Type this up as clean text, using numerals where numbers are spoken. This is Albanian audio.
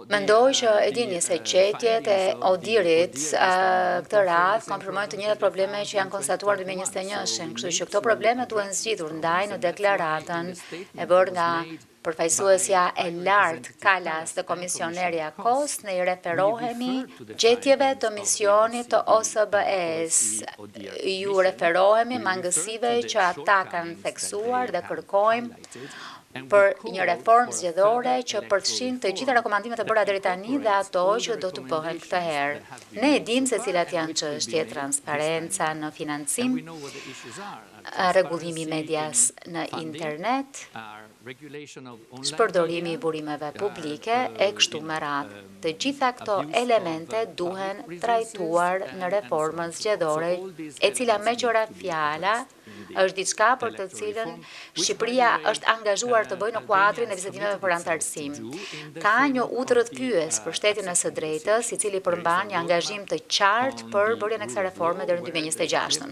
Mendoj që e dini se gjetjet e ODIHR-it këtë radhë konfirmojnë të njëjtat probleme që janë konstatuar në 2021-shin, kështu që këto probleme duhen zgjidhur. Ndaj në deklaratën e bërë nga përfaqësuesja e lartë Kallas dhe komisionerja Kos, ne i referohemi gjetjeve të misionit të OSBE-s. Ju referohemi mangësive që ata kanë theksuar dhe kërkojmë për një reformë zgjedhore që përfshin të gjitha rekomandimet e bëra deri tani dhe ato që do të bëhen këtë herë. Ne e dim se cilat janë çështje: transparenca në financim, rregullimi i medias në internet, shpërdorimi i burimeve publike e kështu me radhë. Të gjitha këto elemente duhen trajtuar në reformën zgjedhore, e cila, me që ra fjala, është diçka për të cilën Shqipëria është angazhuar të bëjë në kuadrin e bisedimeve për anëtarësim. Ka një udhërrëfyes për shtetin e së drejtës, i cili përmban një angazhim të qartë për bërjen e kësaj reforme deri në 2026.